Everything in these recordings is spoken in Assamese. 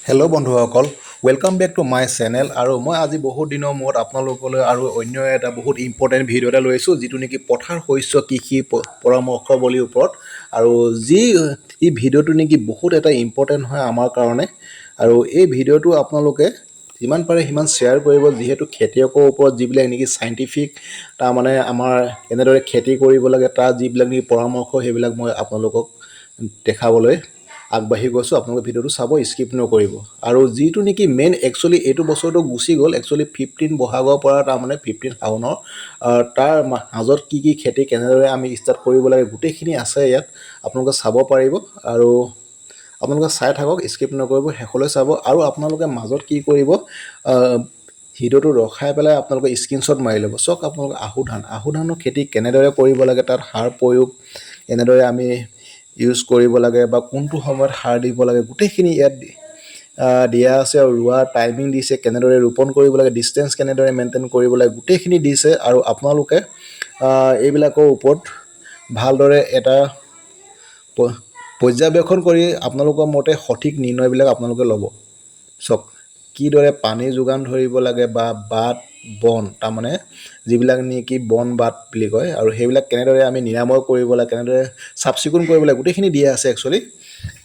হেল্ল' বন্ধুসকল, welcome back to my channel। আৰু মই আজি বহুত দিনৰ মূৰত আপোনালোকলৈ আৰু অন্য এটা বহুত ইম্পৰ্টেণ্ট ভিডিঅ' এটা লৈ আহিছোঁ, যিটো নেকি পথাৰ শস্য কৃষি পৰামৰ্শৱলীৰ ওপৰত। আৰু যি এই ভিডিঅ'টো নেকি বহুত এটা ইম্পৰ্টেণ্ট হয় আমাৰ কাৰণে। আৰু এই ভিডিঅ'টো আপোনালোকে যিমান পাৰে সিমান শ্বেয়াৰ কৰিব, যিহেতু খেতিয়কৰ ওপৰত যিবিলাক নেকি চাইণ্টিফিক, তাৰমানে আমাৰ কেনেদৰে খেতি কৰিব লাগে, তাৰ যিবিলাক নেকি পৰামৰ্শ, সেইবিলাক মই আপোনালোকক দেখাবলৈ আগবাঢ়ি গৈছোঁ। আপোনালোকে ভিডিঅ'টো চাব, স্কিপ নকৰিব। আৰু যিটো নেকি মেইন একচুৱেলি এইটো বছৰটো গুচি গ'ল, একচুৱেলি 15 বহাগৰ পৰা, তাৰমানে 15 শাওনৰ তাৰ মাজত কি কি খেতি কেনেদৰে আমি ষ্টাৰ্ট কৰিব লাগে, গোটেইখিনি আছে ইয়াত, আপোনালোকে চাব পাৰিব। আৰু আপোনালোকে চাই থাকক, স্কিপ নকৰিব, শেষলৈ চাব। আৰু আপোনালোকে মাজত কি কৰিব, ভিডিঅ'টো ৰখাই পেলাই আপোনালোকে স্ক্ৰীনশ্বট মাৰি ল'ব। চাওক আপোনালোকে, আহু ধান, আহু ধানৰ খেতি কেনেদৰে কৰিব লাগে, তাত সাৰ প্ৰয়োগ কেনেদৰে আমি ইউজ কৰিব লাগে বা কোনটো সময়ত সাৰ দিব লাগে, গোটেইখিনি ইয়াত দিয়া আছে। আৰু ৰোৱাৰ টাইমিং দিছে, কেনেদৰে ৰোপণ কৰিব লাগে, ডিষ্টেঞ্চ কেনেদৰে মেইনটেইন কৰিব লাগে, গোটেইখিনি দিছে। আৰু আপোনালোকে এইবিলাকৰ ওপৰত ভালদৰে এটা পৰ্যবেক্ষণ কৰি আপোনালোকৰ মতে সঠিক নিৰ্ণয়বিলাক আপোনালোকে ল'ব। চাওক, কিদৰে পানী যোগান ধৰিব লাগে বা বাত বন, তাৰমানে যিবিলাক নেকি বন বাত বুলি কয়, আৰু সেইবিলাক কেনেদৰে আমি নিৰাময় কৰিব লাগে, কেনেদৰে চাফ চিকুণ কৰিব লাগে, গোটেইখিনি দিয়া আছে একচুৱেলি।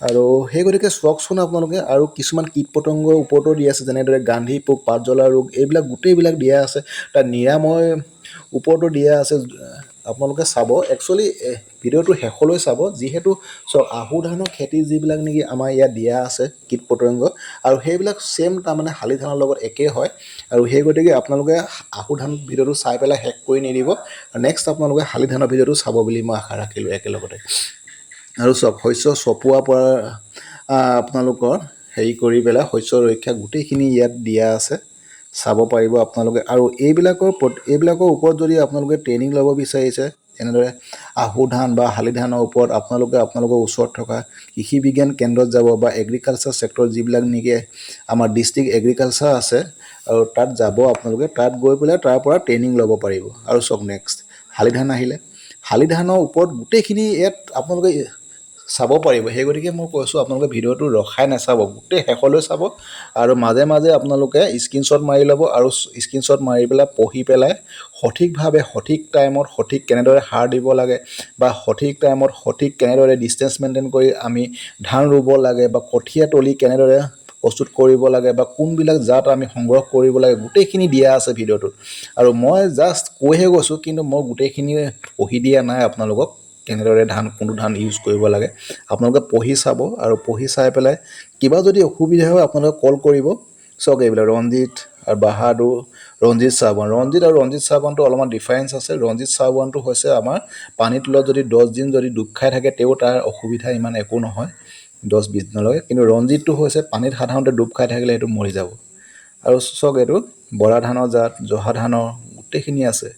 আৰু সেই গতিকে চাওকচোন আপোনালোকে। আৰু কিছুমান কীট পতংগৰ ওপৰতো দিয়া আছে, যেনেদৰে গান্ধী পোক, পাত জ্বলা ৰোগ, এইবিলাক গোটেইবিলাক দিয়া আছে। তাত নিৰাময় ওপৰতো দিয়া আছে। আপোনালোকে চাব, একচুৱেলি ভিডিঅ'টো শেষলৈ চাব। যিহেতু চাওক, আহু ধানৰ খেতি যিবিলাক নেকি আমাৰ ইয়াত দিয়া আছে কীট পতংগ, আৰু সেইবিলাক ছেইম, তাৰমানে শালি ধানৰ লগত একেই হয়। আৰু সেই গতিকে আপোনালোকে আহু ধান ভিডিঅ'টো চাই পেলাই শেষ কৰি নিদিব, নেক্সট আপোনালোকে শালি ধানৰ ভিডিঅ'টো চাব বুলি মই আশা ৰাখিলোঁ একেলগতে। আৰু চাওক, শস্য চপোৱাৰ পৰা আপোনালোকৰ হেৰি কৰি পেলাই শস্য ৰক্ষা গোটেইখিনি ইয়াত দিয়া আছে, চাব পাৰিব আপোনালোকে। আৰু এইবিলাকৰ ওপৰত যদি আপোনালোকে ট্ৰেইনিং ল'ব বিচাৰিছে, এনেদৰে আহু ধান বা শালি ধানৰ ওপৰত, আপোনালোকে আপোনালোকৰ ওচৰত থকা কৃষি বিজ্ঞান কেন্দ্ৰত যাব বা এগ্ৰিকালচাৰ ছেক্টৰ, যিবিলাক নেকি আমাৰ ডিষ্ট্ৰিক্ট এগ্ৰিকালচাৰ আছে, আৰু তাত যাব আপোনালোকে। তাত গৈ পেলাই তাৰ পৰা ট্ৰেইনিং ল'ব পাৰিব। আৰু চাওক, নেক্সট শালি ধান আহিলে, শালি ধানৰ ওপৰত গোটেইখিনি ইয়াত আপোনালোকে চাব পাৰিব। সেই গতিকে মই কৈছোঁ, আপোনালোকে ভিডিঅ'টো ৰখাই নাচাব, গোটেই শেষলৈ চাব। আৰু মাজে মাজে আপোনালোকে স্ক্ৰীনশ্বট মাৰি ল'ব আৰু স্ক্ৰীনশ্বট মাৰি পেলাই পঢ়ি পেলাই সঠিকভাৱে, সঠিক টাইমত সঠিক কেনেদৰে সাৰ দিব লাগে বা সঠিক টাইমত সঠিক কেনেদৰে ডিষ্টেঞ্চ মেইনটেইন কৰি আমি ধান ৰুব লাগে বা কঠীয়া তলি কেনেদৰে প্ৰস্তুত কৰিব লাগে বা কোনবিলাক জাত আমি সংগ্ৰহ কৰিব লাগে, গোটেইখিনি দিয়া আছে ভিডিঅ'টোত। আৰু মই জাষ্ট কৈহে গৈছোঁ, কিন্তু মই গোটেইখিনি পঢ়ি দিয়া নাই আপোনালোকক, কেনেদৰে ধান, কোনটো ধান ইউজ কৰিব লাগে। আপোনালোকে পঢ়ি চাব আৰু পঢ়ি চাই পেলাই কিবা যদি অসুবিধা হয়, আপোনালোকে কল কৰিব। চাওক, এইবিলাক ৰঞ্জিত আৰু বাহাদুৰ, ৰঞ্জিত চাহবন, ৰঞ্জিত আৰু ৰঞ্জিত চাহবনটো অলপমান ডিফাৰেঞ্চ আছে। ৰঞ্জিত চাহবনটো হৈছে আমাৰ পানীৰ তলত যদি 10 দিন যদি ডুব খাই থাকে, তেও তাৰ অসুবিধা ইমান একো নহয় 10-20 দিনলৈকে। কিন্তু ৰঞ্জিতটো হৈছে পানীত সাধাৰণতে ডুব খাই থাকিলে সেইটো মৰি যাব। আৰু চাওক, এইটো বৰা ধানৰ জাত, জহা ধানৰ গোটেইখিনি আছে,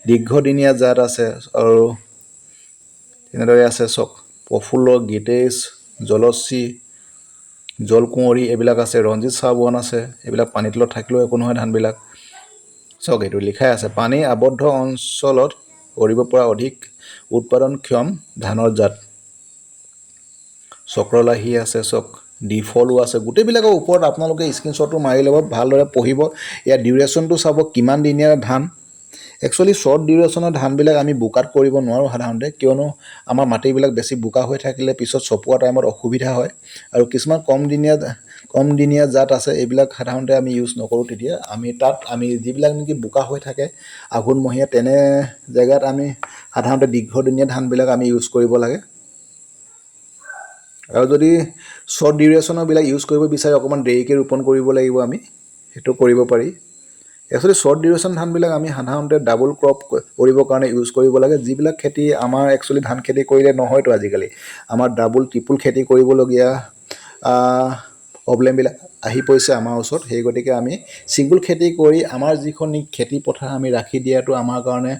দীৰ্ঘদিনীয়া জাত আছে। আৰু তেনেদৰে আছে চাওক, প্ৰফুল্ল, গীতেশ, জলশ্ৰী, জলকুঁৱৰী, এইবিলাক আছে। ৰঞ্জিত চাহবন আছে। এইবিলাক পানীৰ তলত থাকিলেও একো নহয় ধানবিলাক। চাওক, এইটো লিখাই আছে, পানী আবদ্ধ অঞ্চলত কৰিব পৰা অধিক উৎপাদনক্ষম ধানৰ জাত। চক্ৰলাহী আছে, চাওক, ডিফলো আছে। গোটেইবিলাকৰ ওপৰত আপোনালোকে স্ক্ৰীনশ্বটটো মাৰি ল'ব, ভালদৰে পঢ়িব। ইয়াৰ ডিউৰেশ্যনটো চাব, কিমান দিনীয়া ধান। একচুৱেলি শ্বৰ্ট ডিউৰেশ্যনৰ ধানবিলাক আমি বোকাত কৰিব নোৱাৰোঁ সাধাৰণতে, কিয়নো আমাৰ মাটিবিলাক বেছি বোকা হৈ থাকিলে পিছত চপোৱা টাইমত অসুবিধা হয়। আৰু কিছুমান কম দিনীয়া জাত আছে, এইবিলাক সাধাৰণতে আমি ইউজ নকৰোঁ। তেতিয়া আমি তাত আমি যিবিলাক নেকি বোকা হৈ থাকে আঘোণমহীয়া, তেনে জেগাত আমি সাধাৰণতে দীৰ্ঘদিনীয়া ধানবিলাক আমি ইউজ কৰিব লাগে। আৰু যদি শ্বৰ্ট ডিউৰেশ্যনৰবিলাক ইউজ কৰিব বিচাৰে, অকণমান দেৰিকৈ ৰোপণ কৰিব লাগিব আমি, সেইটো কৰিব পাৰি। একচুৱেলি শ্বৰ্ট ডিউৰেশ্যন ধানবিলাক আমি সাধাৰণতে ডাবল ক্ৰপ কৰিবৰ কাৰণে ইউজ কৰিব লাগে। যিবিলাক খেতি আমাৰ একচুৱেলি ধান খেতি কৰিলে নহয়তো, আজিকালি আমাৰ ডাবল ট্ৰিপুল খেতি কৰিবলগীয়া প্ৰব্লেমবিলাক আহি পৰিছে আমাৰ ওচৰত। সেই গতিকে আমি ছিংগুল খেতি কৰি আমাৰ যিখন খেতি পথাৰ আমি ৰাখি দিয়াটো আমাৰ কাৰণে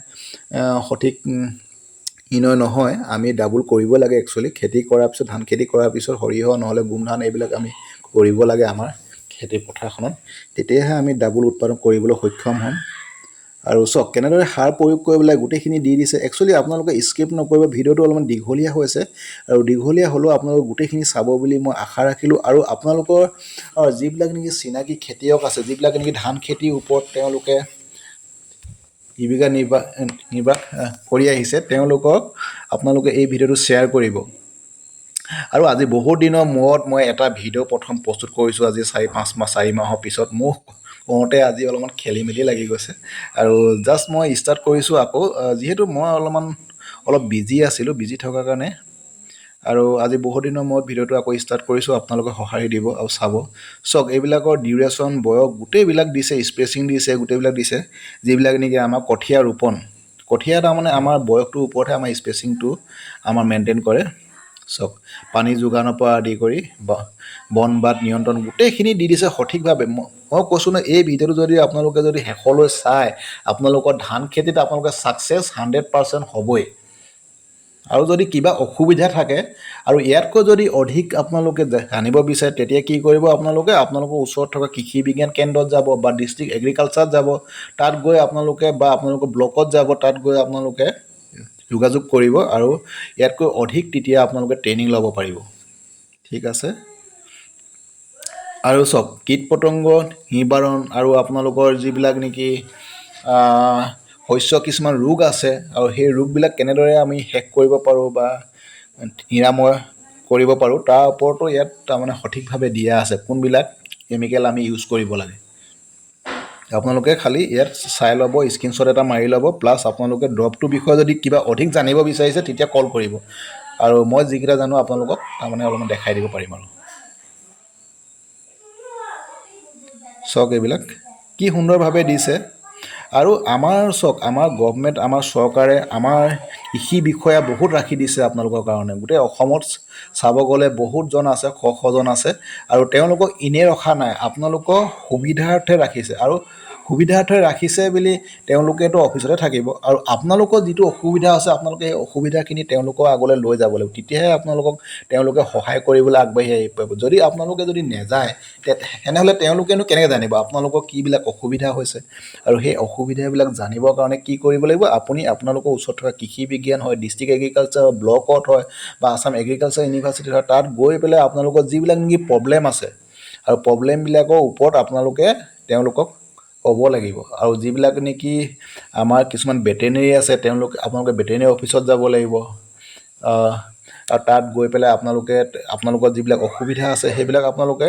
সঠিক নিৰ্ণয় নহয়। আমি ডাবুল কৰিব লাগে। একচুৱেলি খেতি কৰাৰ পিছত, ধান খেতি কৰাৰ পিছত সৰিয়হ নহ'লে গোমধান, এইবিলাক আমি কৰিব লাগে আমাৰ খেতি পথাৰখনত। তেতিয়াহে আমি ডাবুল উৎপাদন কৰিবলৈ সক্ষম হ'ম। আৰু চাওক, কেনেদৰে সাৰ প্ৰয়োগ কৰিব লাগে গোটেইখিনি দি দিছে। একচুৱেলি আপোনালোকে স্কিপ নকৰিব, ভিডিঅ'টো অলপমান দীঘলীয়া হৈছে আৰু দীঘলীয়া হ'লেও আপোনালোকে গোটেইখিনি চাব বুলি মই আশা ৰাখিলোঁ। আৰু আপোনালোকৰ যিবিলাক নেকি চিনাকি খেতিয়ক আছে, যিবিলাক নেকি ধান খেতিৰ ওপৰত তেওঁলোকে জীৱিকা নিৰ্বাহ নিৰ্বাহ কৰি আহিছে, তেওঁলোকক আপোনালোকে এই ভিডিঅ'টো শ্বেয়াৰ কৰিব। আৰু আজি বহুত দিনৰ মূৰত মই এটা ভিডিঅ' প্ৰথম প্ৰস্তুত কৰিছোঁ। আজি 4-5 মাহ, 4 মাহৰ পিছত মোক কওঁতে আজি অলপমান খেলি মেলি লাগি গৈছে আৰু জাষ্ট মই ষ্টাৰ্ট কৰিছোঁ আকৌ, যিহেতু মই অলপমান অলপ বিজি আছিলোঁ। বিজি থকাৰ কাৰণে আৰু আজি বহুত দিনৰ মূৰত ভিডিঅ'টো আকৌ ষ্টাৰ্ট কৰিছোঁ। আপোনালোকে সঁহাৰি দিব আৰু চাব। চাওক, এইবিলাকৰ ডিউৰেশ্যন, বয়স গোটেইবিলাক দিছে, স্পেচিং দিছে, গোটেইবিলাক দিছে। যিবিলাক নেকি আমাৰ কঠীয়া ৰোপণ, কঠীয়া তাৰমানে আমাৰ বয়সটোৰ ওপৰতহে আমাৰ স্পেচিংটো আমাৰ মেইনটেইন কৰে। চাওক, পানী যোগানৰ পৰা আদি কৰি বন বাত নিয়ন্ত্ৰণ গোটেইখিনি দি দিছে সঠিকভাৱে। মই কৈছোঁ ন, এই ভিডিঅ'টো যদি আপোনালোকে যদি শেষলৈ চায়, আপোনালোকৰ ধান খেতিত আপোনালোকে ছাকচেছ 100% হ'বই। আৰু যদি কিবা অসুবিধা থাকে আৰু ইয়াতকৈ যদি অধিক আপোনালোকে জানিব বিচাৰে, তেতিয়া কি কৰিব আপোনালোকে? আপোনালোকৰ ওচৰত থকা কৃষি বিজ্ঞান কেন্দ্ৰত যাব বা ডিষ্ট্ৰিক্ট এগ্ৰিকালচাৰত যাব। তাত গৈ আপোনালোকে বা আপোনালোকৰ ব্লকত যাব, তাত গৈ আপোনালোকে যোগাযোগ কৰিব আৰু ইয়াতকৈ অধিক তেতিয়া আপোনালোকে ট্ৰেইনিং ল'ব পাৰিব। ঠিক আছে। আৰু চাওক, কীট পতংগ নিবাৰণ আৰু আপোনালোকৰ যিবিলাক নেকি শস্য কিছুমান ৰোগ আছে আৰু সেই ৰোগবিলাক কেনেদৰে আমি শেষ কৰিব পাৰোঁ বা নিৰাময় কৰিব পাৰোঁ, তাৰ ওপৰতো ইয়াত তাৰমানে সঠিকভাৱে দিয়া আছে, কোনবিলাক কেমিকেল আমি ইউজ কৰিব লাগে। আপোনালোকে খালি ইয়াত চাই ল'ব, স্ক্ৰীনশ্বট এটা মাৰি ল'ব। প্লাছ আপোনালোকে দৰৱটোৰ বিষয়ে যদি কিবা অধিক জানিব বিচাৰিছে, তেতিয়া কল কৰিব আৰু মই যিকেইটা জানো আপোনালোকক তাৰমানে অলপমান দেখাই দিব পাৰিম। আৰু চাওক, এইবিলাক কি সুন্দৰভাৱে দিছে। আৰু আমাৰ চাওক, আমাৰ গভমেণ্ট, আমাৰ চৰকাৰে আমাৰ কৃষি বিষয়া বহুত ৰাখি দিছে আপোনালোকৰ কাৰণে। গোটেই অসমত চাব গ'লে বহুতজন আছে, শ শজন আছে আৰু তেওঁলোকক এনেই ৰখা নাই, আপোনালোকৰ সুবিধাৰ্থে ৰাখিছে। আৰু সুবিধাৰ্থে ৰাখিছে বুলি তেওঁলোকেতো অফিচতে থাকিব আৰু আপোনালোকৰ যিটো অসুবিধা আছে, আপোনালোকে সেই অসুবিধাখিনি তেওঁলোকৰ আগলৈ লৈ যাব লাগিব। তেতিয়াহে আপোনালোকক তেওঁলোকে সহায় কৰিবলৈ আগবাঢ়ি আহিব পাৰিব। যদি আপোনালোকে যদি নেযায়, তেনেহ'লে তেওঁলোকেনো কেনেকৈ জানিব আপোনালোকৰ কিবিলাক অসুবিধা হৈছে? আৰু সেই অসুবিধাবিলাক জানিবৰ কাৰণে কি কৰিব লাগিব? আপুনি আপোনালোকৰ ওচৰত থকা কৃষি বিজ্ঞান হয়, ডিষ্ট্ৰিক্ট এগ্ৰিকালচাৰ ব্লকত হয় বা আছাম এগ্ৰিকালচাৰ ইউনিভাৰ্চিটিত হয়, তাত গৈ পেলাই আপোনালোকৰ যিবিলাক নেকি প্ৰব্লেম আছে আৰু প্ৰব্লেমবিলাকৰ ওপৰত আপোনালোকে তেওঁলোকক ক'ব লাগিব। আৰু যিবিলাক নেকি আমাৰ কিছুমান ভেটেনেৰী আছে, তেওঁলোক আপোনালোকে ভেটেনেৰী অফিচত যাব লাগিব আৰু তাত গৈ পেলাই আপোনালোকে আপোনালোকৰ যিবিলাক অসুবিধা আছে, সেইবিলাক আপোনালোকে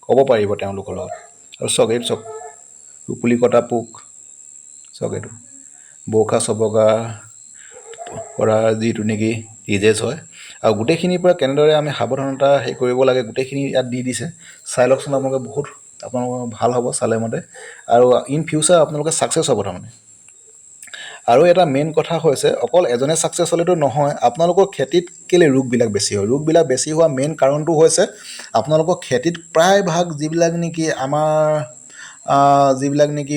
ক'ব পাৰিব তেওঁলোকৰ লগত। আৰু চাওক, এই চাওক, কুলি কটা পোক চাওক, এইটো বৌখা চবকা কৰা যিটো নেকি ডিজেজ হয় আৰু গোটেইখিনিৰ পৰা কেনেদৰে আমি সাৱধানতা হেৰি কৰিব লাগে, গোটেইখিনি ইয়াত দি দিছে। চাই লওকচোন আপোনালোকে, বহুত আপোনালোকৰ ভাল হ'ব চালে মতে আৰু ইন ফিউচাৰ আপোনালোকে ছাকচেছ হ'ব তাৰমানে। আৰু এটা মেইন কথা হৈছে, অকল এজনে ছাকচেছ হ'লেতো নহয়। আপোনালোকৰ খেতিত কেলৈ ৰোগবিলাক বেছি হয়? ৰোগবিলাক বেছি হোৱা মেইন কাৰণটো হৈছে আপোনালোকৰ খেতিত প্ৰায়ভাগ যিবিলাক নেকি আমাৰ যিবিলাক নেকি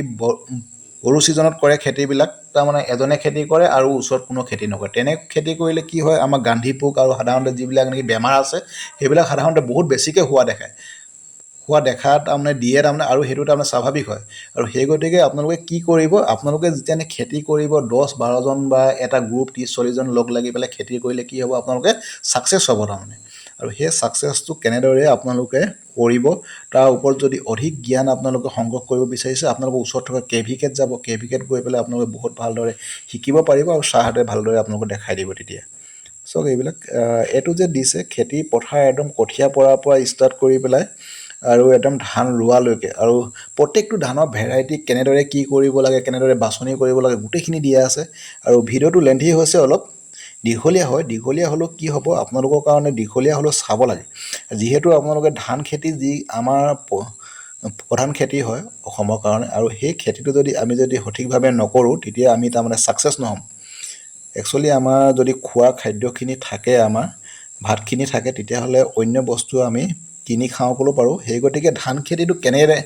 বড়ো ছিজনত কৰে খেতিবিলাক, তাৰমানে এজনে খেতি কৰে আৰু ওচৰত কোনো খেতি নকৰে। তেনে খেতি কৰিলে কি হয়? আমাৰ গান্ধী পোক আৰু সাধাৰণতে যিবিলাক নেকি বেমাৰ আছে, সেইবিলাক সাধাৰণতে বহুত বেছিকৈ হোৱা দেখা তাৰমানে দিয়ে তাৰমানে। আৰু সেইটো তাৰমানে স্বাভাৱিক হয়। আৰু সেই গতিকে আপোনালোকে কি কৰিব? আপোনালোকে যেতিয়া খেতি কৰিব, 10-12জন বা এটা গ্ৰুপ 30-40জন লগ লাগি পেলাই খেতি কৰিলে কি হ'ব? আপোনালোকে ছাকচেছ হ'ব তাৰমানে। আৰু সেই ছাকচেছটো কেনেদৰে আপোনালোকে কৰিব, তাৰ ওপৰত যদি অধিক জ্ঞান আপোনালোকে সংগ্ৰহ কৰিব বিচাৰিছে, আপোনালোকৰ ওচৰত থকা কে ভি কেত যাব। কে ভি কেত গৈ পেলাই আপোনালোকে বহুত ভালদৰে শিকিব পাৰিব আৰু ছাৰহঁতে ভালদৰে আপোনালোকক দেখাই দিব তেতিয়া। চাওক, এইবিলাক এইটো যে দিছে, খেতি পথাৰ একদম কঠীয়া পৰাৰ পৰা ষ্টাৰ্ট কৰি পেলাই আৰু একদম ধান ৰোৱালৈকে আৰু প্ৰত্যেকটো ধানৰ ভেৰাইটি কেনেদৰে কি কৰিব লাগে, কেনেদৰে বাছনি কৰিব লাগে, গোটেইখিনি দিয়া আছে। আৰু ভিডিঅ'টো লেন্থি হৈছে, অলপ দীঘলীয়া হয়। দীঘলীয়া হ'লেও কি হ'ব, আপোনালোকৰ কাৰণে দীঘলীয়া হ'লেও চাব লাগে, যিহেতু আপোনালোকে ধান খেতি যি আমাৰ প্ৰধান খেতি হয় অসমৰ কাৰণে আৰু সেই খেতিটো যদি আমি যদি সঠিকভাৱে নকৰোঁ, তেতিয়া আমি তাৰমানে ছাকচেছ নহ'ম। একচুৱেলি আমাৰ যদি খোৱা খাদ্যখিনি থাকে, আমাৰ ভাতখিনি থাকে, তেতিয়াহ'লে অন্য বস্তু আমি কিনি খাওঁ ক'লেও পাৰোঁ। সেই গতিকে ধান খেতিটো কেনেদৰে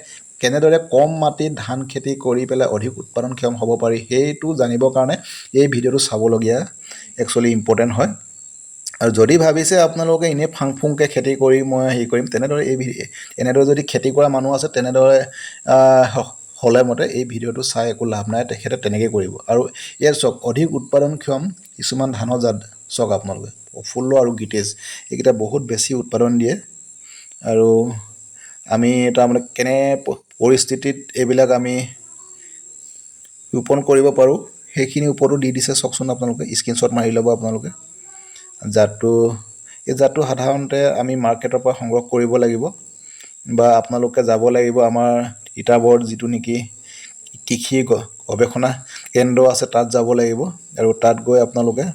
কেনেদৰে কম মাটিত ধান খেতি কৰি পেলাই অধিক উৎপাদনক্ষম হ'ব পাৰি, সেইটো জানিবৰ কাৰণে এই ভিডিঅ'টো চাবলগীয়া একচুৱেলি ইম্পৰ্টেণ্ট হয়। আৰু যদি ভাবিছে আপোনালোকে এনেই ফাং ফুংকৈ খেতি কৰি মই হেৰি কৰিম, তেনেদৰে এই এনেদৰে যদি খেতি কৰা মানুহ আছে, তেনেদৰে হ'লে মতে এই ভিডিঅ'টো চাই একো লাভ নাই, তেখেতে তেনেকৈ কৰিব। আৰু ইয়াত চাওক, অধিক উৎপাদনক্ষম কিছুমান ধানৰ জাত চাওক আপোনালোকে, প্ৰফুল্ল আৰু গীতেশ, এইকেইটা বহুত বেছি উৎপাদন দিয়ে। আৰু আমি তাৰমানে কেনে পৰিস্থিতিত এইবিলাক আমি ৰোপণ কৰিব পাৰোঁ, সেইখিনিৰ ওপৰতো দি দিছে। চাওকচোন আপোনালোকে, স্ক্ৰীনশ্বট মাৰি ল'ব আপোনালোকে। জাতটো, এই জাতটো সাধাৰণতে আমি মাৰ্কেটৰ পৰা সংগ্ৰহ কৰিব লাগিব বা আপোনালোকে যাব লাগিব আমাৰ তিতাবৰত যিটো নেকি কৃষি গৱেষণা কেন্দ্ৰ আছে, তাত যাব লাগিব। আৰু তাত গৈ আপোনালোকে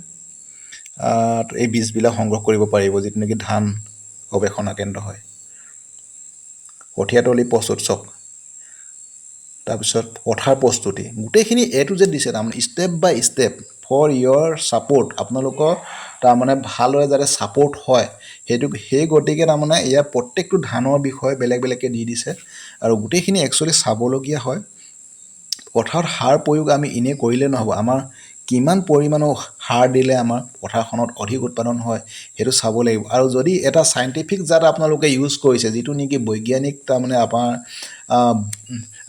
এই বীজবিলাক সংগ্ৰহ কৰিব পাৰিব, যিটো নেকি ধান গৱেষণা কেন্দ্ৰ হয়। কঠীয়াতলি প্ৰস্তুত চাওক, তাৰপিছত পথাৰ প্ৰস্তুতি, গোটেইখিনি এ টু জেড দিছে। তাৰমানে step by step for your support, আপোনালোকৰ তাৰমানে ভালদৰে যাতে ছাপৰ্ট হয় সেইটো, সেই গতিকে তাৰমানে ইয়াৰ প্ৰত্যেকটো ধানৰ বিষয়ে বেলেগ বেলেগকৈ দি দিছে। আৰু গোটেইখিনি একচুৱেলি চাবলগীয়া হয়। পথাৰত সাৰ প্ৰয়োগ আমি এনেই কৰিলে নহ'ব, আমাৰ কিমান পৰিমাণৰ সাৰ দিলে আমাৰ পথাৰখনত অধিক উৎপাদন হয়, সেইটো চাব লাগিব। আৰু যদি এটা চাইণ্টিফিক জাত আপোনালোকে ইউজ কৰিছে, যিটো নেকি বৈজ্ঞানিক, তাৰমানে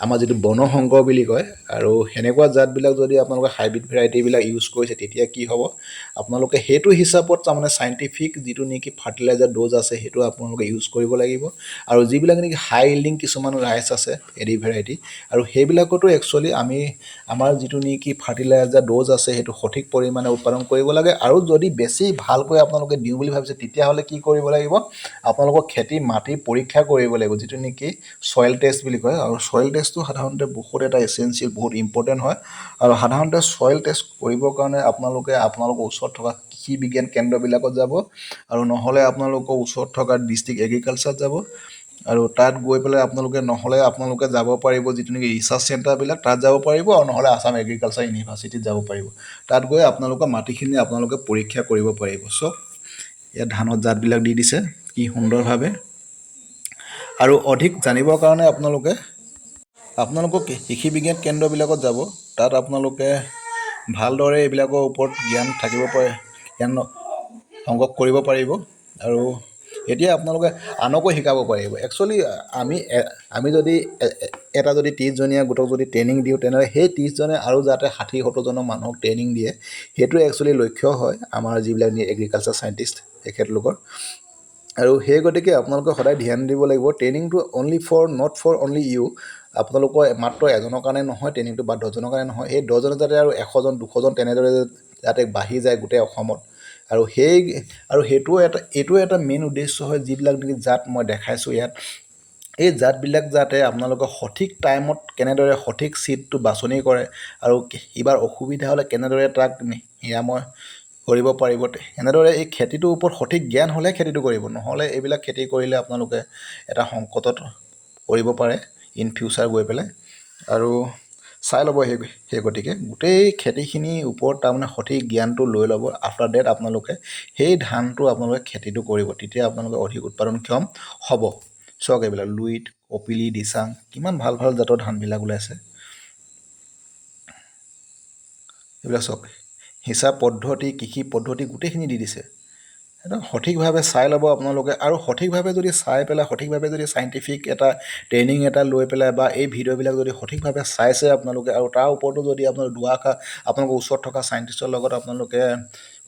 আমাৰ যিটো বৰ্ণসংকৰ বুলি কয়, আৰু সেনেকুৱা জাতবিলাক যদি আপোনালোকে হাইব্ৰিড ভেৰাইটিবিলাক ইউজ কৰিছে, তেতিয়া কি হ'ব, আপোনালোকে সেইটো হিচাপত তাৰমানে চাইণ্টিফিক যিটো নেকি ফাৰ্টিলাইজাৰ ড'জ আছে, সেইটো আপোনালোকে ইউজ কৰিব লাগিব। আৰু যিবিলাক নেকি হাই ইল্ডিং কিছুমান ৰাইচ আছে, এডি ভেৰাইটি, আৰু সেইবিলাকতো একচুৱেলি আমি আমাৰ যিটো নেকি ফাৰ্টিলাইজাৰ ড'জ আছে, সেইটো সঠিক পৰিমাণে উৎপাদন কৰিব লাগে। আৰু যদি বেছি ভালকৈ আপোনালোকে দিওঁ বুলি ভাবিছে, তেতিয়াহ'লে কি কৰিব লাগিব? আপোনালোকৰ খেতি মাটিৰ পৰীক্ষা কৰিব লাগিব, যিটো নেকি ছইল টেষ্ট বুলি কয়। আৰু ছইল টেষ্টটো সাধাৰণতে বহুত এটা এচেঞ্চিয়েল, বহুত ইম্পৰ্টেণ্ট হয়। আৰু সাধাৰণতে ছইল টেষ্ট কৰিবৰ কাৰণে আপোনালোকে আপোনালোকৰ ওচৰত থকা কৃষি বিজ্ঞান কেন্দ্ৰবিলাকত যাব আৰু নহ'লে আপোনালোকৰ ওচৰত থকা ডিষ্ট্ৰিক্ট এগ্ৰিকালচাৰত যাব। আৰু তাত গৈ পেলাই আপোনালোকে, নহ'লে আপোনালোকে যাব পাৰিব যিটো নেকি ৰিচাৰ্চ চেণ্টাৰবিলাক, তাত যাব পাৰিব আৰু নহ'লে আছাম এগ্ৰিকালচাৰ ইউনিভাৰ্চিটিত যাব পাৰিব। তাত গৈ আপোনালোকৰ মাটিখিনি আপোনালোকে পৰীক্ষা কৰিব পাৰিব। চ' ইয়াত ধানৰ জাতবিলাক দি দিছে কি সুন্দৰভাৱে। আৰু অধিক জানিবৰ কাৰণে আপোনালোকে আপোনালোকৰ কৃষি বিজ্ঞান কেন্দ্ৰবিলাকত যাব। তাত আপোনালোকে ভালদৰে এইবিলাকৰ ওপৰত জ্ঞান থাকিব পাৰে, জ্ঞান সংগ্ৰহ কৰিব পাৰিব আৰু এতিয়া আপোনালোকে আনকো শিকাব পাৰিব। একচুৱেলি আমি যদি এটা যদি 30জনীয়া গোটক যদি ট্ৰেইনিং দিওঁ, তেনেহ'লে সেই 30জনে আৰু যাতে 60-70জনৰ মানুহক ট্ৰেইনিং দিয়ে, সেইটোৱে একচুৱেলি লক্ষ্য হয় আমাৰ যিবিলাক এগ্ৰিকালচাৰ চাইণ্টিষ্ট তেখেতলোকৰ। আৰু সেই গতিকে আপোনালোকে সদায় ধ্যান দিব লাগিব, ট্ৰেইনিংটো only for not for only you, আপোনালোকৰ মাত্ৰ এজনৰ কাৰণে নহয় ট্ৰেইনিংটো বা 10জনৰ কাৰণে নহয়। সেই 10জনে যাতে আৰু 100জন, 200জন তেনেদৰে যাতে বাঢ়ি যায় গোটেই অসমত। আৰু সেইটোও এটা, এইটোও এটা মেইন উদ্দেশ্য হয়। যিবিলাক নেকি জাত মই দেখাইছোঁ ইয়াত, এই জাতবিলাক যাতে আপোনালোকে সঠিক টাইমত কেনেদৰে সঠিক চিডটো বাছনি কৰে আৰু কিবা অসুবিধা হ'লে কেনেদৰে তাক নিৰাময় কৰিব পাৰিব, এনেদৰে এই খেতিটোৰ ওপৰত সঠিক জ্ঞান হ'লে খেতিটো কৰিব, নহ'লে এইবিলাক খেতি কৰিলে আপোনালোকে এটা সংকটত পৰিব পাৰে ইন ফিউচাৰ গৈ পেলাই। আৰু চাই ল'ব, সেই গতিকে গোটেই খেতিখিনিৰ ওপৰত তাৰমানে সঠিক জ্ঞানটো লৈ ল'ব। আফটাৰ ডেট আপোনালোকে সেই ধানটো আপোনালোকে খেতিটো কৰিব, তেতিয়া আপোনালোকে অধিক উৎপাদনক্ষম হ'ব। চাওক, এইবিলাক লুইত, কপিলি, দিচাং, কিমান ভাল ভাল জাতৰ ধানবিলাক ওলাইছে এইবিলাক চাওক। সিঁচা পদ্ধতি, কৃষি পদ্ধতি গোটেইখিনি দি দিছে। একদম সঠিকভাৱে চাই ল'ব আপোনালোকে। আৰু সঠিকভাৱে যদি চাই পেলাই, সঠিকভাৱে যদি চাইণ্টিফিক এটা ট্ৰেইনিং এটা লৈ পেলাই বা এই ভিডিঅ'বিলাক যদি সঠিকভাৱে চাইছে আপোনালোকে আৰু তাৰ ওপৰতো যদি আপোনালোকে দুআষাৰ আপোনালোকৰ ওচৰত থকা চাইণ্টিষ্টৰ লগত আপোনালোকে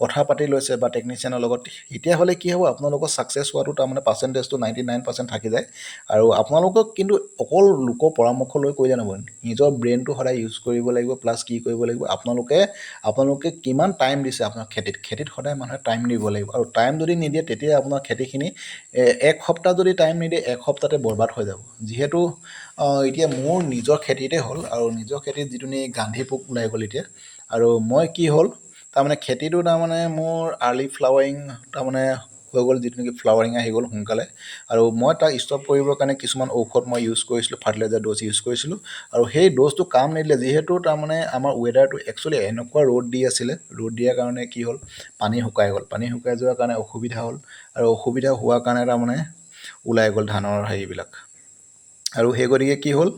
কথা পাতি লৈছে বা টেকনিচিয়ানৰ লগত, তেতিয়াহ'লে কি হ'ব? আপোনালোকৰ ছাকচেছ হোৱাটো তাৰমানে পাৰ্চেণ্টেজটো 99% থাকি যায়। আৰু আপোনালোকক কিন্তু অকল লোকৰ পৰামৰ্শ লৈ কৰিলে নহ'ব, নিজৰ ব্ৰেইনটো সদায় ইউজ কৰিব লাগিব। প্লাছ কি কৰিব লাগিব? আপোনালোকে কিমান টাইম দিছে আপোনাৰ খেতিত? খেতিত সদায় মানুহে টাইম দিব লাগিব। আৰু টাইম যদি নিদিয়ে, তেতিয়া আপোনাৰ খেতিখিনি এক সপ্তাহ যদি টাইম নিদিয়ে, এক সপ্তাহতে বৰবাদ হৈ যাব। যিহেতু এতিয়া মোৰ নিজৰ খেতিতে হ'ল আৰু নিজৰ খেতিত যিটো নেকি গান্ধী পোক ওলাই গ'ল এতিয়া। আৰু মই কি হ'ল, তাৰমানে খেতিটো তাৰমানে মোৰ আৰ্লি ফ্লাৱাৰিং তাৰমানে হৈ গ'ল, যিটো নেকি ফ্লাৱাৰিং আহি গ'ল সোনকালে। আৰু মই তাক ষ্টপ কৰিবৰ কাৰণে কিছুমান ঔষধ মই ইউজ কৰিছিলোঁ, ফাৰ্টিলাইজাৰ ড'জ ইউজ কৰিছিলোঁ আৰু সেই ড'জটো কাম নিদিলে। যিহেতু তাৰমানে আমাৰ ৱেডাৰটো একচুৱেলি এনেকুৱা ৰ'দ দি আছিলে, ৰ'দ দিয়াৰ কাৰণে কি হ'ল, পানী শুকাই গ'ল। পানী শুকাই যোৱাৰ কাৰণে অসুবিধা হ'ল আৰু অসুবিধা হোৱাৰ কাৰণে তাৰমানে ওলাই গ'ল ধানৰ হেৰিবিলাক। আৰু সেই গতিকে কি হ'ল,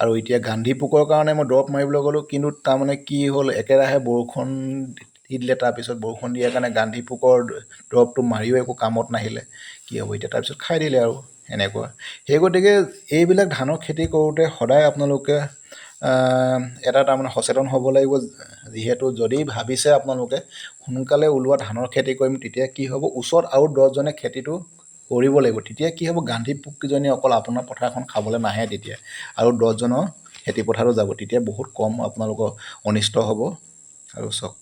আৰু এতিয়া গান্ধী পোকৰ কাৰণে মই দৰৱ মাৰিবলৈ গ'লোঁ, কিন্তু তাৰমানে কি হ'ল, একেৰাহে বৰষুণ দি দিলে। তাৰপিছত বৰষুণ দিয়াৰ কাৰণে গান্ধী পোকৰ দৰৱটো মাৰিও একো কামত নাহিলে। কি হ'ব এতিয়া? তাৰপিছত খাই দিলে আৰু এনেকুৱা। সেই গতিকে এইবিলাক ধানৰ খেতি কৰোঁতে সদায় আপোনালোকে এটা তাৰমানে সচেতন হ'ব লাগিব। যিহেতু যদি ভাবিছে আপোনালোকে সোনকালে ওলোৱা ধানৰ খেতি কৰিম, তেতিয়া কি হ'ব, ওচৰত আৰু 10জনে খেতিটো কৰিব লাগিব। তেতিয়া কি হ'ব, গান্ধী পোককেইজনীয়ে অকল আপোনাৰ পথাৰখন খাবলৈ নাহে, তেতিয়া আৰু 10জনৰ খেতি পথাৰতো যাব, তেতিয়া বহুত কম আপোনালোকৰ অনিষ্ট হ'ব। আৰু চাওক,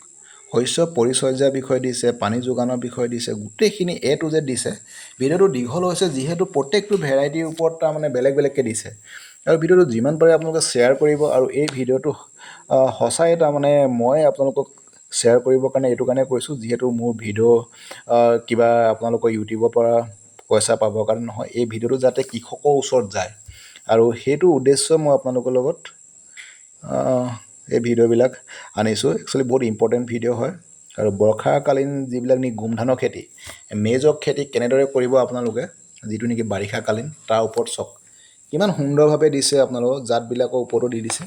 শস্য পৰিচৰ্যাৰ বিষয়ে দিছে, পানী যোগানৰ বিষয়ে দিছে, গোটেইখিনি এ টু জেড দিছে। ভিডিঅ'টো দীঘল হৈছে যিহেতু প্ৰত্যেকটো ভেৰাইটিৰ ওপৰত তাৰমানে বেলেগ বেলেগকৈ দিছে। আৰু ভিডিঅ'টো যিমান পাৰে আপোনালোকে শ্বেয়াৰ কৰিব। আৰু এই ভিডিঅ'টো সঁচাই তাৰমানে মই আপোনালোকক শ্বেয়াৰ কৰিবৰ কাৰণে এইটো কাৰণে কৈছোঁ, যিহেতু মোৰ ভিডিঅ' কিবা আপোনালোকৰ ইউটিউবৰ পৰা পইচা পাবৰ কাৰণে নহয়, এই ভিডিঅ'টো যাতে কৃষকৰ ওচৰত যায় আৰু সেইটো উদ্দেশ্য মই আপোনালোকৰ লগত এই ভিডিঅ'বিলাক আনিছোঁ। একচুৱেলি বহুত ইম্পৰ্টেণ্ট ভিডিঅ' হয়। আৰু বৰ্ষাকালীন যিবিলাক নেকি গোমধানৰ খেতি, মেজৰ খেতি কেনেদৰে কৰিব আপোনালোকে, যিটো নেকি বাৰিষাকালীন, তাৰ ওপৰত চাওক কিমান সুন্দৰভাৱে দিছে। আপোনালোকক জাতবিলাকৰ ওপৰতো দি দিছে।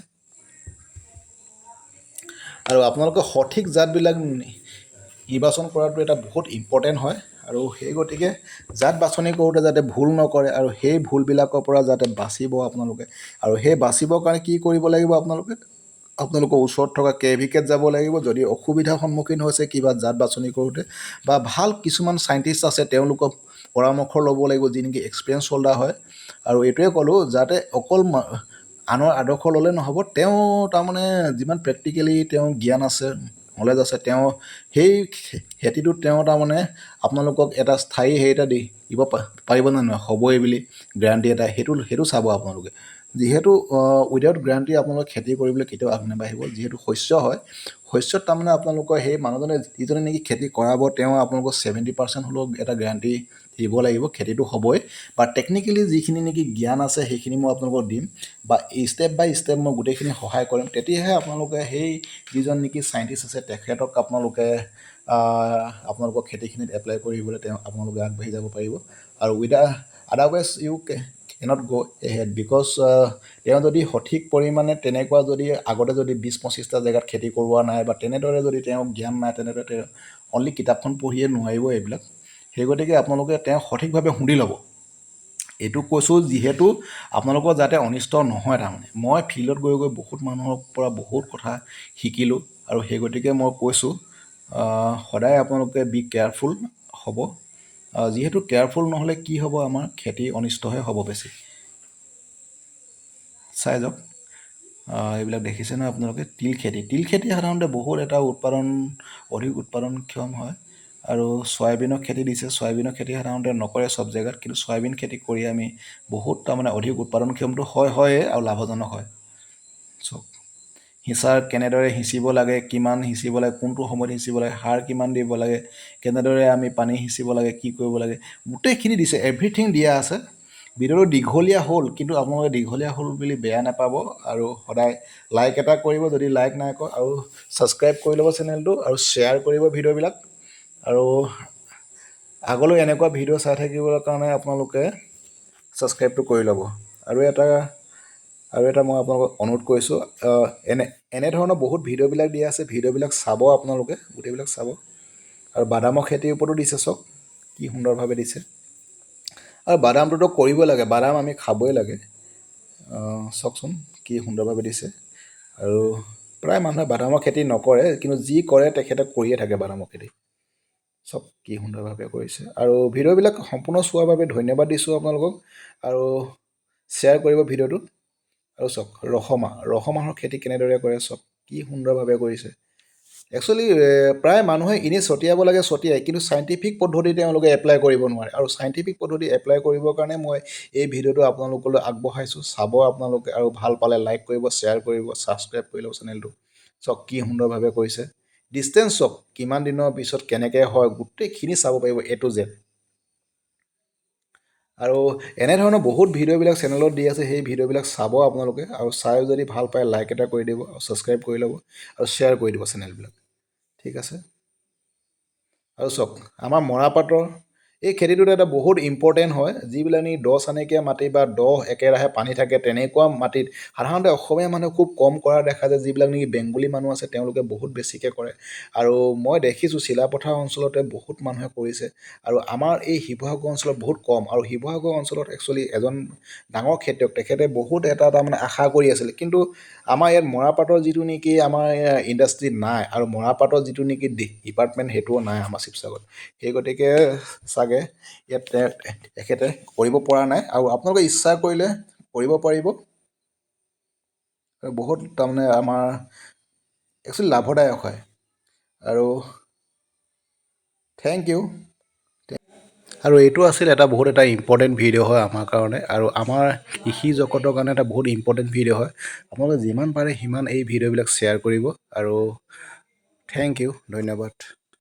আৰু আপোনালোকে সঠিক জাতবিলাক নিৰ্বাচন কৰাটো এটা বহুত ইম্পৰ্টেণ্ট হয়। আৰু সেই গতিকে জাত বাছনি কৰোঁতে যাতে ভুল নকৰে আৰু সেই ভুলবিলাকৰ পৰা যাতে বাচিব আপোনালোকে। আৰু সেই বাচিবৰ কাৰণে কি কৰিব লাগিব? আপোনালোকে আপোনালোকৰ ওচৰত থকা কে ভি কেত যাব লাগিব, যদি অসুবিধাৰ সন্মুখীন হৈছে কিবা জাত বাছনি কৰোঁতে, বা ভাল কিছুমান চাইণ্টিষ্ট আছে, তেওঁলোকক পৰামৰ্শ ল'ব লাগিব, যি নেকি এক্সপিৰিয়েঞ্চ হোল্ডাৰ হয়। আৰু এইটোৱে ক'লোঁ যাতে অকল আনৰ আদৰ্শ ল'লে নহ'ব, তেওঁ তাৰমানে যিমান প্ৰেক্টিকেলি তেওঁ জ্ঞান আছে, নলেজ আছে, তেওঁ সেই খেতিটোত তেওঁ তাৰমানে আপোনালোকক এটা স্থায়ী হেৰি এটা দি দিব পাৰিব নে নহয়, হ'বই বুলি গেৰাণ্টি এটা, সেইটো চাব আপোনালোকে। যিহেতু উইদাউট গেৰাণ্টি আপোনালোকে খেতি কৰিবলৈ কেতিয়াও আগ নাবাঢ়িব। যিহেতু শস্য হয়, শস্যত তাৰমানে আপোনালোকৰ সেই মানুহজনে যিজনে নেকি খেতি কৰাব, তেওঁ আপোনালোকৰ 70% হ'লেও এটা গেৰাণ্টি দিব লাগিব খেতিটো হ'বই। বা টেকনিকেলি যিখিনি নেকি জ্ঞান আছে, সেইখিনি মই আপোনালোকক দিম বা ষ্টেপ বাই ষ্টেপ মই গোটেইখিনি সহায় কৰিম। তেতিয়াহে আপোনালোকে সেই যিজন নেকি চাইণ্টিষ্ট আছে, তেখেতক আপোনালোকে আপোনালোকৰ খেতিখিনিত এপ্লাই কৰিবলৈ তেওঁ আপোনালোকে আগবাঢ়ি যাব পাৰিব। আৰু আদাৰৱাইজ ইউ কেনট গ' এহেড, because তেওঁ যদি সঠিক পৰিমাণে তেনেকুৱা যদি আগতে যদি 20-25টা জেগাত খেতি কৰোৱা নাই বা তেনেদৰে যদি তেওঁ জ্ঞান নাই, তেনেদৰে তেওঁ অনলি কিতাপখন পঢ়িয়ে নোৱাৰিব এইবিলাক। সেই গতিকে আপোনালোকে তেওঁ সঠিকভাৱে সুধি ল'ব। এইটো কৈছোঁ যিহেতু আপোনালোকৰ যাতে অনিষ্ট নহয়। তাৰমানে মই ফিল্ডত গৈ গৈ বহুত মানুহৰ পৰা বহুত কথা শিকিলোঁ আৰু সেই গতিকে মই কৈছোঁ, সদায় আপোনালোকে বি কেয়াৰফুল হ'ব। যিহেতু কেয়াৰফুল নহ'লে কি হ'ব, আমাৰ খেতি অনিষ্টহে হ'ব বেছি। চাই যাওক, এইবিলাক দেখিছে নহয় আপোনালোকে? তিল খেতি। তিল খেতি সাধাৰণতে বহুত এটা উৎপাদন, অধিক উৎপাদনক্ষম হয়। আৰু চয়াবিনৰ খেতি দিছে। চয়াবিনৰ খেতি সাধাৰণতে নকৰে চব জেগাত, কিন্তু চয়াবিন খেতি কৰি আমি বহুত তাৰমানে অধিক উৎপাদনক্ষমটো হয় হয়েই আৰু লাভজনক হয়। চাওক, সিঁচাৰ কেনেদৰে সিঁচিব লাগে, কিমান সিঁচিব লাগে, কোনটো সময়ত সিঁচিব লাগে, সাৰ কিমান দিব লাগে, কেনেদৰে আমি পানী সিঁচিব লাগে, কি কৰিব লাগে, গোটেইখিনি দিছে, এভৰিথিং দিয়া আছে। ভিডিঅ'টো দীঘলীয়া হ'ল, কিন্তু আপোনালোকে দীঘলীয়া হ'ল বুলি বেয়া নাপাব আৰু সদায় লাইক এটা কৰিব যদি লাইক নাই কৰা, আৰু ছাবস্ক্ৰাইব কৰি ল'ব চেনেলটো আৰু শ্বেয়াৰ কৰিব ভিডিঅ'বিলাক। আৰু আগলৈ এনেকুৱা ভিডিঅ' চাই থাকিবৰ কাৰণে আপোনালোকে ছাবস্ক্ৰাইবটো কৰি ল'ব। আৰু এটা মই আপোনালোকক অনুৰোধ কৰিছোঁ, এনেধৰণৰ বহুত ভিডিঅ'বিলাক দিয়া আছে, ভিডিঅ'বিলাক চাব আপোনালোকে, গোটেইবিলাক চাব। আৰু বাদামৰ খেতিৰ ওপৰতো দিছে, চাওক কি সুন্দৰভাৱে দিছে। আৰু বাদামটোতো কৰিব লাগে, বাদাম আমি খাবই লাগে। চাওকচোন কি সুন্দৰভাৱে দিছে। আৰু প্ৰায় মানুহে বাদামৰ খেতি নকৰে, কিন্তু যি কৰে তেখেতে কৰিয়ে থাকে বাদামৰ খেতি। চাওক কি সুন্দৰভাৱে কৰিছে। আৰু ভিডিঅ'বিলাক সম্পূৰ্ণ চোৱাৰ বাবে ধন্যবাদ দিছোঁ আপোনালোকক আৰু শ্বেয়াৰ কৰিব ভিডিঅ'টো। আৰু চাওক, ৰহমাহৰ খেতি কেনেদৰে কৰে, চাওক কি সুন্দৰভাৱে কৰিছে। একচুৱেলি প্ৰায় মানুহে এনেই ছটিয়াব লাগে ছটিয়াই, কিন্তু চাইণ্টিফিক পদ্ধতি তেওঁলোকে এপ্লাই কৰিব নোৱাৰে। আৰু চাইণ্টিফিক পদ্ধতি এপ্লাই কৰিবৰ কাৰণে মই এই ভিডিঅ'টো আপোনালোকলৈ আগবঢ়াইছোঁ। চাব আপোনালোকে আৰু ভাল পালে লাইক কৰিব, শ্বেয়াৰ কৰিব, ছাবস্ক্ৰাইব কৰি ল'ব চেনেলটো। চাওক কি সুন্দৰভাৱে কৰিছে। ডিষ্টেঞ্চ চাওক, কিমান দিনৰ পিছত কেনেকৈ হয়, গোটেইখিনি চাব পাৰিব এ টু জেড। আৰু এনেধৰণৰ বহুত ভিডিঅ'বিলাক চেনেলত দি আছে, সেই ভিডিঅ'বিলাক চাব আপোনালোকে। আৰু চাই যদি ভাল পায় লাইক এটা কৰি দিব আৰু ছাবস্ক্ৰাইব কৰি ল'ব আৰু শ্বেয়াৰ কৰি দিব চেনেলবিলাক। ঠিক আছে। আৰু চাওক, আমাৰ মৰাপাটৰ এই খেতিটোত এটা বহুত ইম্পৰ্টেণ্ট হয়, যিবিলাক নেকি 10 চানেকীয়া মাটি বা 10 একেৰাহে পানী থাকে, তেনেকুৱা মাটিত সাধাৰণতে অসমীয়া মানুহে খুব কম কৰা দেখা যায়। যিবিলাক নেকি বেংগলী মানুহ আছে, তেওঁলোকে বহুত বেছিকৈ কৰে। আৰু মই দেখিছোঁ চিলাপথাৰ অঞ্চলতে বহুত মানুহে কৰিছে আৰু আমাৰ এই শিৱসাগৰ অঞ্চলত বহুত কম। আৰু শিৱসাগৰ অঞ্চলত একচুৱেলি এজন ডাঙৰ খেতিয়ক, তেখেতে বহুত এটা তাৰমানে আশা কৰি আছিলে। কিন্তু আমাৰ ইয়াত মৰাপাটৰ যিটো নেকি আমাৰ ইণ্ডাষ্ট্ৰী নাই আৰু মৰাপাটৰ যিটো নেকি ডিপাৰ্টমেণ্ট, সেইটোও নাই আমাৰ শিৱসাগৰত। সেই গতিকে চাগে ইয়াত তেখেতে কৰিব পৰা নাই। আৰু আপোনালোকে ইচ্ছা কৰিলে কৰিব পাৰিব। বহুত তাৰমানে আমাৰ একচুৱেলি লাভদায়ক হয়। আৰু thank U. আৰু এইটো আছিল এটা বহুত এটা ইম্পৰ্টেণ্ট ভিডিঅ' হয় আমাৰ কাৰণে আৰু আমাৰ কৃষি জগতৰ কাৰণে এটা বহুত ইম্পৰ্টেণ্ট ভিডিঅ' হয়। আপোনালোকে যিমান পাৰে সিমান এই ভিডিঅ'বিলাক শ্বেয়াৰ কৰিব। আৰু thank U, ধন্যবাদ।